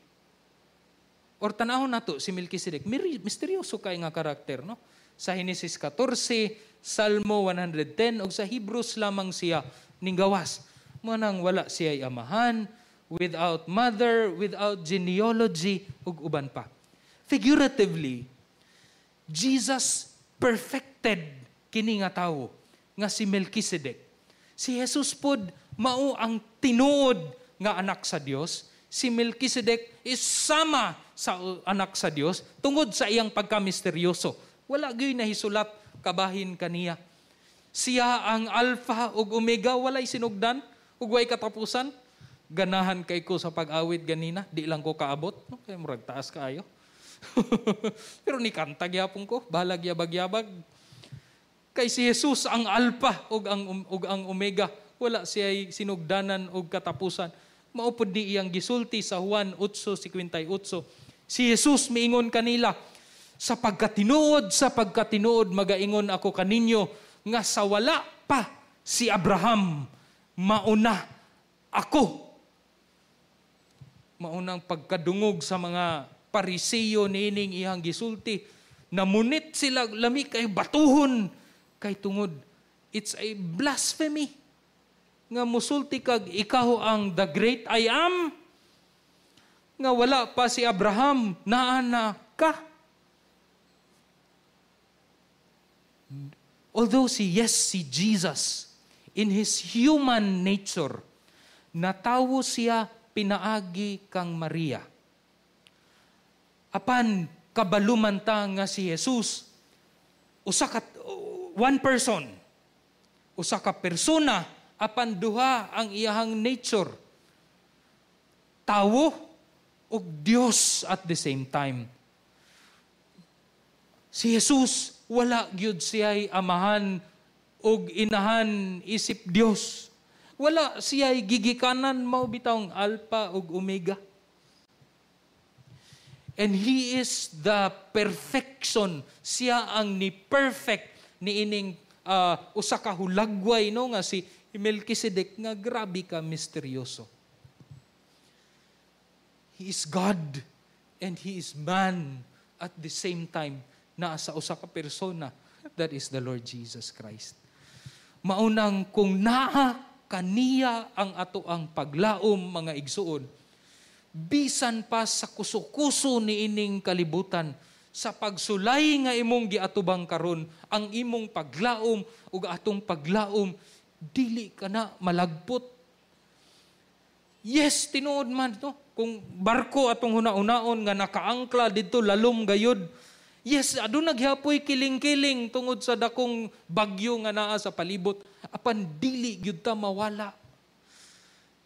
or tanahon nato si Melchizedek, misteryoso kay nga karakter, no? Sa Genesis 14, Salmo 110, ug sa Hebrews lamang siya ninggawas. Maunang wala siya amahan, without mother, without genealogy, ug uban pa. Figuratively, Jesus perfected kini nga tawo nga si Melchizedek. Si Jesus pod mao ang tinuod nga anak sa Dios. Si Melchizedek is sama sa anak sa Dios tungod sa iyang pagkamisteryoso. Wala gyud nahisulat kabahin kaniya. Siya ang Alpha ug Omega, walay sinugdan ug way katapusan. Ganahan kay ko sa pag-awit ganina, di lang ko kaabot, no? Kay murag taas kaayo. Pero ni kanta gyapon ko, balag yabag-yabag. Kay si Jesus ang Alpha ug ang Omega, wala siya sinugdanan ug katapusan. Maupod ni iyang gisulti sa Juan 8:58. Si Jesus miingon kanila, sa pagkatinuod magaingon ako kaninyo nga sa wala pa si Abraham mauna ako. Maunang pagkadungog sa mga Pariseo niining iyang gisulti, namunit sila lami kay batuhon kay tungod it's a blasphemy nga musulti kag ikaw ang the great I am, nga wala pa si Abraham naa na ka. Although si Jesus in his human nature, natawo siya pinaagi kang Maria. Apan kabaluman ta nga si Jesus usa ka one person, usa ka persona, apan duha ang iyahang nature, tawo ug Dios at the same time. Si Jesus wala gyud siya'y amahan ug inahan isip Dios. Wala siya'y gigikanan, mao bitawng Alpha ug Omega. And He is the perfection. Siya ang ni-perfect niining usa ka hulagway, no, nga si Melchizedek nga grabe ka misteryoso. He is God and He is man at the same time, naa sa usa ka persona, that is the Lord Jesus Christ. Maunang kung naa kaniya ang ato ang paglaom, mga igsuon, bisan pa sa kuso-kuso niining kalibutan, sa pagsulay nga imong giatubang karon, ang imong paglaom ug atong paglaom, dili ka na malagpot. Yes, tinuod man to. Kung barko atong huna-hunaon nga nakaangkla didto lalom gayud. Yes, aduna gyapoy kiling-kiling tungod sa dakong bagyo nga naa sa palibot, apan dili gyud ta mawala.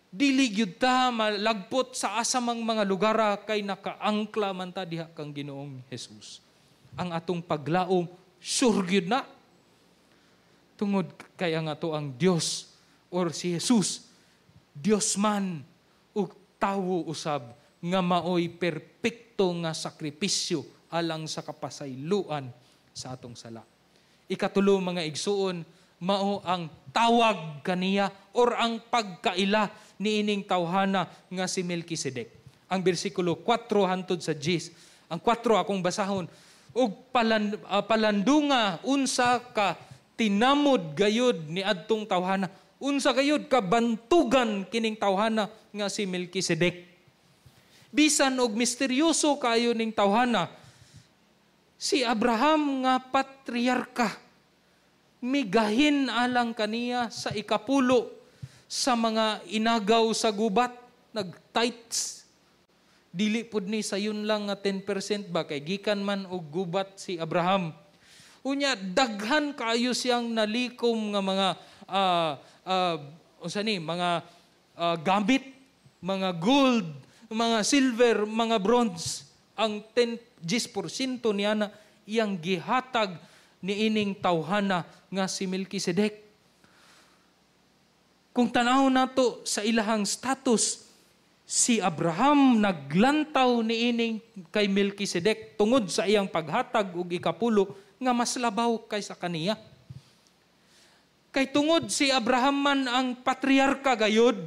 Dili gyud ta malagpot sa asa mang mga lugara kay nakaangkla man ta diha kang Ginoong Jesus. Ang atong paglaom sure gyud na. Tungod kay ang ato ang Dios or si Jesus, Dios man ug tawo usab nga maoy perpekto nga sakripisyo alang sa kapasayloan sa atong sala. Ikatulo, mga igsuon, mao ang tawag kaniya or ang pagkaila niining tawhana nga si Melchizedek. Ang bersikulo 4 hantod sa 10. Ang 4 akong basahon, ug palandunga unsa ka tinamod gayud ni adtong tawhana, unsa gayud ka bantugan kining tawhana nga si Melchizedek. Bisan og misteryoso kayo ning tawhana, si Abraham nga patriarka migahin alang kaniya sa ikapulo sa mga inagaw sa gubat, nag-tithes. Dili pud ni sayon lang nga 10% ba kay gikan man og gubat si Abraham. Unya daghan kaayo siyang nalikom nga mga unsa ni mga gamit, mga gold, mga silver, mga bronze. Ang 10% niya na iyang gihatag niining tawhana nga si Melchizedek. Kung tanaw nato sa ilahang status, si Abraham naglantaw niining kay Melchizedek tungod sa iyang paghatag og ikapulo nga mas labaw kaysa kaniya. Kay tungod si Abraham man ang patriarka gayud,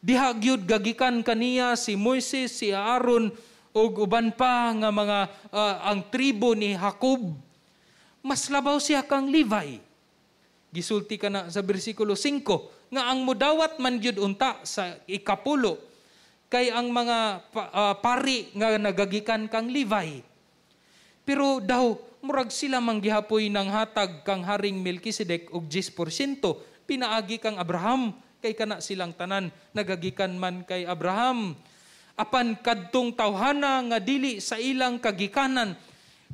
diha gyud gagikan kaniya si Moises, si Aaron ug uban pa nga mga ang tribo ni Jacob. Mas labaw siya kang Levi. Gisulti ka na sa bersikulo 5 nga ang mudawat man gyud unta sa ikapulo kay ang mga pari nga nagagikan kang Levi. Pero daw murag sila manggihapoy ng hatag kang Haring Melchizedek og 10% pinaagi kang Abraham, kay kana silang tanan nagagikan man kay Abraham. Apan kadtong tawhana nga dili sa ilang kagikanan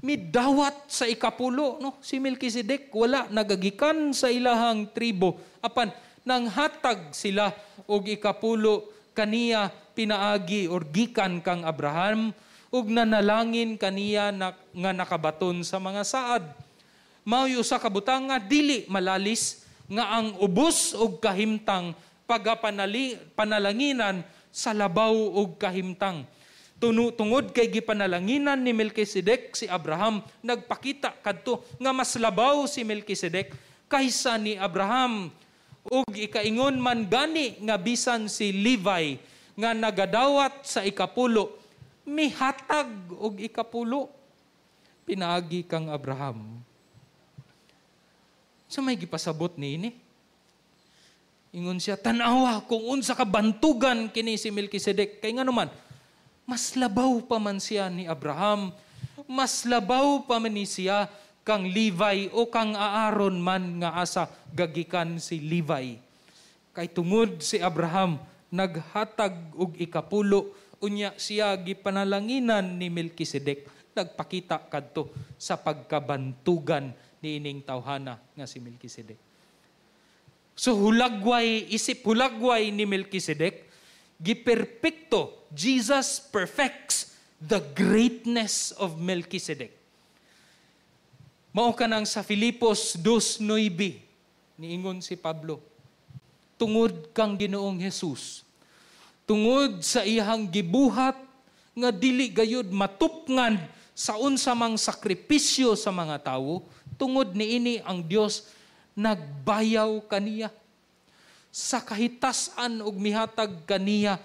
midawat sa ikapulo, no? Si Melchizedek wala nagagikan sa ilahang tribo, apan nanghatag sila og ikapulo kaniya pinaagi or gikan kang Abraham ug nanalangin kaniya na, nga nakabaton sa mga saad. Mao'y usa ka butang nga dili malalis nga ang ubos og kahimtang pagapanali panalanginan sa labaw og kahimtang. Tungod kay gipanalanginan ni Melchizedek si Abraham, nagpakita kadto nga mas labaw si Melchizedek kaysa ni Abraham. Ug ikaingon man gani nga bisan si Levi nga nagadawat sa ikapulo, mihatag og ikapulo pinaagi kang Abraham. Sa may gipasabot niini? Ingon siya, tanawa kung unsa ka bantugan kini si Melchizedek. Kay ngano man, mas labaw pa man siya ni Abraham, mas labaw pa man ni siya kang Levi o kang Aaron man nga asa gagikan si Levi. Kay tungod si Abraham naghatag og ikapulo, unya siya gipanalanginan ni Melchizedek, nagpakita kadto sa pagkabantugan niining tawhana nga si Melchizedek. So hulagway, isip hulagway ni Melchizedek, giperpekto, Jesus perfects the greatness of Melchizedek. Mao kanang sa Filipos 2:9, niingon si Pablo, tungod kang Ginoong Jesus, tungod sa iyang gibuhat nga dili gayud matupngan sa unsa mang sakripisyo sa mga tawo, tungod niini ang Dios nagbayaw kaniya sa kahitasan ug mihatag kaniya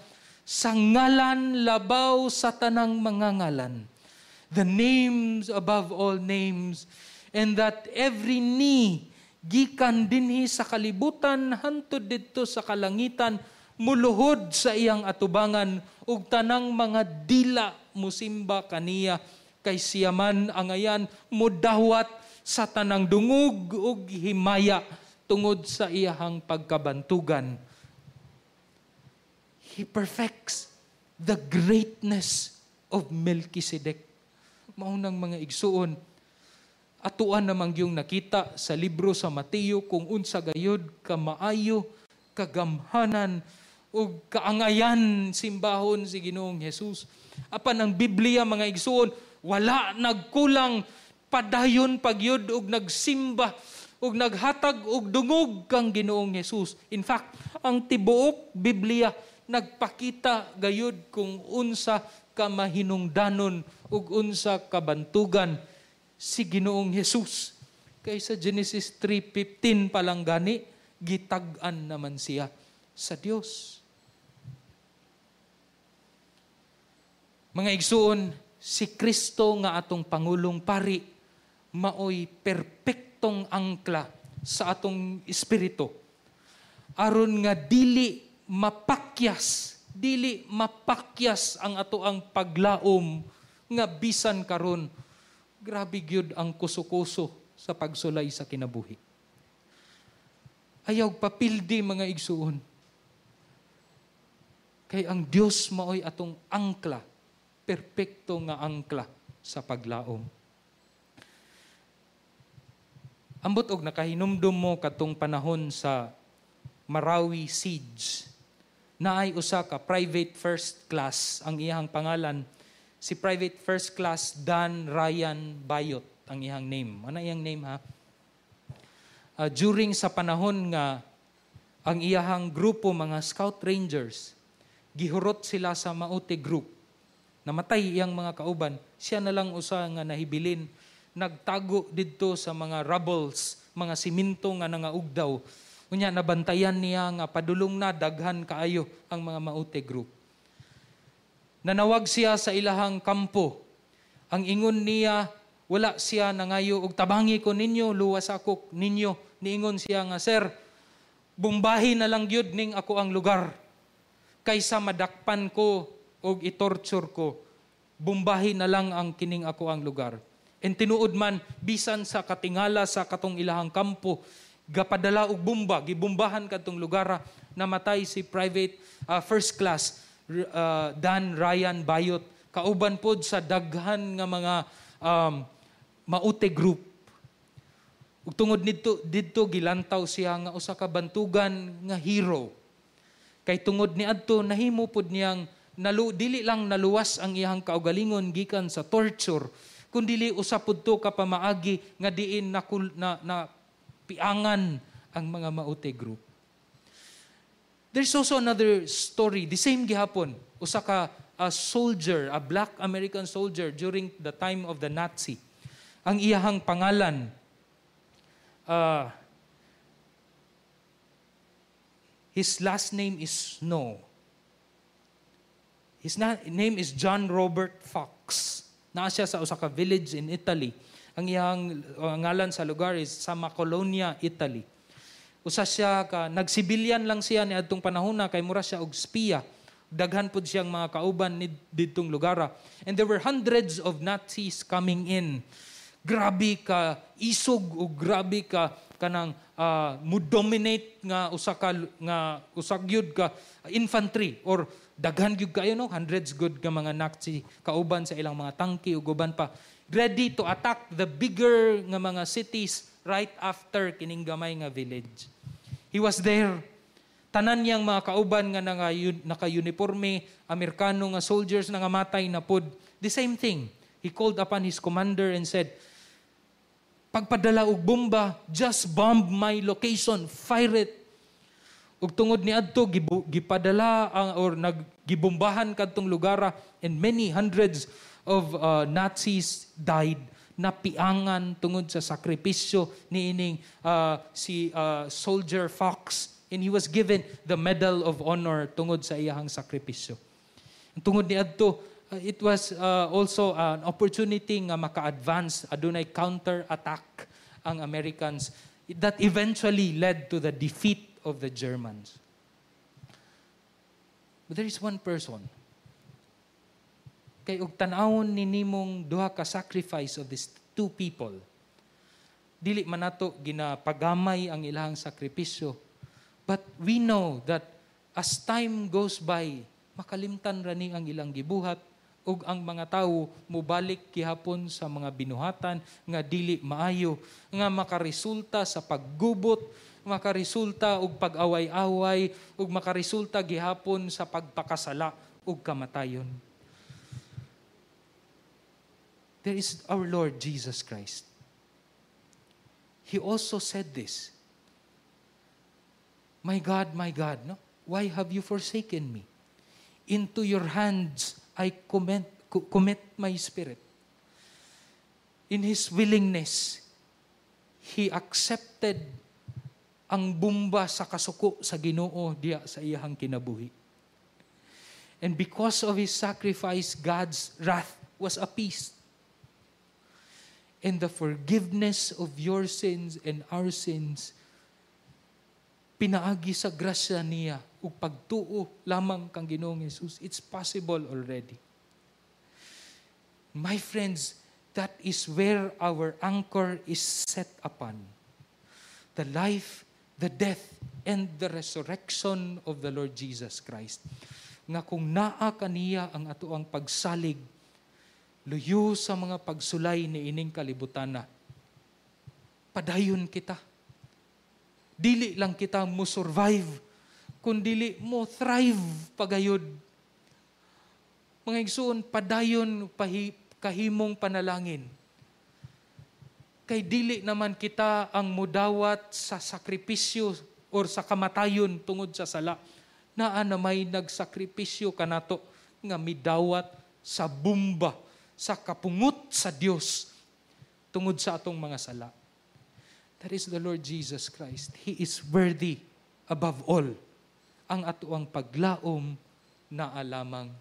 sa ngalan labaw sa tanang mga ngalan, the names above all names, and that every knee gikan dinhi sa kalibutan hantod didto sa kalangitan muluhod sa iyang atubangan ug tanang mga dila musimba kaniya, kay siya man angayan mudawat sa tanang dungog ug himaya tungod sa iyahang pagkabantugan. He perfects the greatness of Melchizedek. Mao nang, mga igsuon, atuan namang yung nakita sa libro sa Mateo kung unsa gayud kamaayo, kagamhanan ug kaangayan simbahon si Ginoong Jesus. Apan ang Biblia, mga igsuon, wala nagkulang, padayon pagyud og nagsimba ug naghatag og dungog kang Ginoong Jesus. In fact, ang tibuok Biblia nagpakita gayud kung unsa ka mahinungdanon ug unsa kabantugan si Ginoong Jesus. Kay sa Genesis 3:15 pa lang gani, gitag-an naman siya sa Dios. Mga igsuon, si Kristo nga atong pangulong pari maoy perpektong angkla sa atong espiritu. Aron nga dili mapakyas ang ato ang paglaom nga bisan karon grabe gyud ang kuso-kuso sa pagsulay sa kinabuhi. Ayaw papildi, mga igsuon. Kay ang Dios maoy atong angkla, perpekto nga angkla sa paglaom. Ambot og nakahinumdum mo katong panahon sa Marawi siege. Naay usa ka private first class, ang iyang pangalan si Private First Class Dan Ryan Bayot ang iyang name. Ano iyang name, ha? During sa panahon nga ang iyahang grupo, mga Scout Rangers, gihurot sila sa Maute Group. Namatay iyang mga kauban, siya na lang usa nga nahibilin, nagtago didto sa mga rubbles, mga siminto nga nangaugdaw. Unya nabantayan niya nga padulong na daghan kaayo ang mga Maute Group. Nanawag siya sa ilahang kampo. Ang ingon niya, wala siya nangayo og tabangi ko ninyo, luwas ako ninyo. Niingon siya nga, "Sir, bombahin na lang gyud ning ako ang lugar kaysa madakpan ko og itorture ko. Bombahin na lang ang kining ako ang lugar." And tinuod man, bisan sa katingala sa katong ilahang kampo, gapadala og bomba, gibombahan kadtong lugar, namatay si Private First Class Dan Ryan Bayot kauban pod sa daghan nga mga Maute Group. Ug tungod nidto didto gilantaw siya nga usa ka bantugan nga hero. Kay tungod niadto nahimo pod niyang dili lang naluwas ang iyang kaugalingon gikan sa torture, kundili usa pud to ka pamaagi nga diin na piangan ang mga Maute Group. There's also another story, the same gihapon, usa ka a soldier, a black American soldier during the time of the Nazi. Ang iyahang pangalan, his last name is Snow. His name is John Robert Fox. Naa siya sa usa ka village in Italy. Ang iyang ngalan sa lugar is Sommocolonia, Italy. Usa siya ka nagsibilyan lang siya niadtong panahon na kay mura siya og spiya. Daghan pud siyang mga kauban didtong lugar. And there were hundreds of Nazis coming in. Grabe ka isog o grabe ka kanang mo dominate nga usa ka nga usa gyud ka infantry or daghan gyud kayo, no, hundreds good nga mga Nazi kauban sa ilang mga tangke ug uban pa, ready to attack the bigger nga mga cities right after kining gamay nga village. He was there. Tanan niyang mga kauban nga naka-uniforme, Amerikano nga soldiers, nangamatay na pod. The same thing. He called upon his commander and said, "Pagpadala og bomba, just bomb my location, fire it." Ug tungod niadto gipadala ang or naggibombahan kadtong lugar and many hundreds of Nazis died, napiangan tungod sa sakripisyo niining si Soldier Fox, and he was given the Medal of Honor tungod sa iyahang sakripisyo. Tungod niadto, it was also an opportunity nga maka-advance, adunay counter-attack ang Americans that eventually led to the defeat of the Germans. But there is one person. Kay og tan-awon ni nimong duha ka sacrifice of these two people, dili man nato ginapagamay ang ilahang sakripisyo. But we know that As time goes by, makalimtan ra ni ang ilang gibuhat ug ang mga tawo mobalik gihapon sa mga binuhatan nga dili maayo, nga makaresulta sa paggubot, makaresulta og pag-away-away, ug makaresulta gihapon sa pagpakasala ug kamatayon. There is our Lord Jesus Christ. He also said this, "My God, my God, no? Why have you forsaken me? Into your hands I commit my spirit." In His willingness, He accepted ang bumba sa kasuko sa Ginoo diya sa iyahang kinabuhi. And because of His sacrifice, God's wrath was appeased. And the forgiveness of your sins and our sins, pinaagi sa grasya niya ug pagtuo lamang kang Ginoong Hesus, it's possible already. My friends, that is where our anchor is set upon. The life, the death, and the resurrection of the Lord Jesus Christ. Nga kung naa kaniya ang atoang pagsalig, luyo sa mga pagsulay ni ining kalibutana, padayon kita. Dili lang kita mo survive, kundili mo thrive pagayod. Mga igsoon, padayon kahimong panalangin. Kay dili naman kita ang mudawat sa sakripisyo or sa kamatayon tungod sa sala. Naa na may nagsakripisyo kanato nga midawat sa bumba, sa kapungot sa Dios tungod sa atong mga sala. That is the Lord Jesus Christ. He is worthy above all. Ang atoang paglaom naa lamang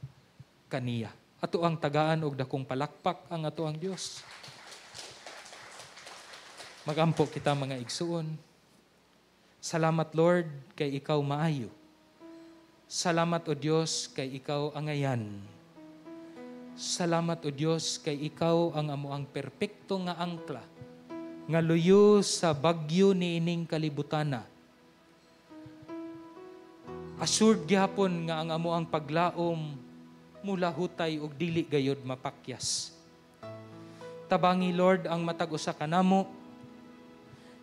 kaniya. Atoang tagaan og dakong palakpak ang atoang Dios. Magampo kita, mga igsuon. Salamat, Lord, kay ikaw maayo. Salamat, O Dios, kay ikaw angayan. Salamat, O Dios, kay ikaw ang amoang perpekto nga angkla nga luyo sa bagyo ni ining kalibutana. Assured gihapon nga ang amoang paglaom mulahutay og dili gayod mapakyas. Tabangi, Lord, ang matag usa kanamo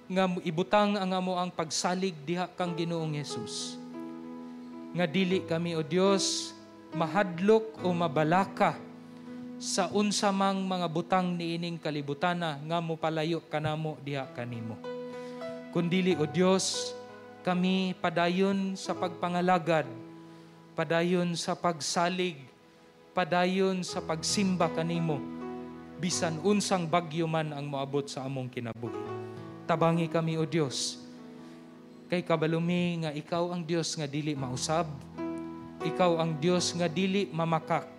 nga ibutang ang amoang pagsalig diha kang Ginoong Hesus. Nga dili kami, O Dios, mahadlok o mabalaka sa unsa mang mga butang niining kalibutana nga mopalayo kanamo diha kanimo. Kundili, O Dios, kami padayon sa pagpangalagad, padayon sa pagsalig, padayon sa pagsimba kanimo, bisan unsang bagyo man ang moabot sa among kinabuhi. Tabangi kami, O Dios, kay kabalumi nga ikaw ang Dios nga dili mausab, ikaw ang Dios nga dili mamakak.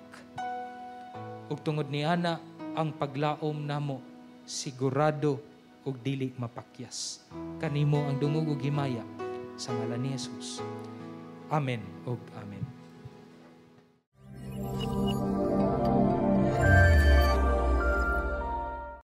Ug tungod ni ana ang paglaom namo sigurado ug dili mapakyas. Kanimo ang dungog ug himaya sa ngalan ni Jesus. Amen ug amen.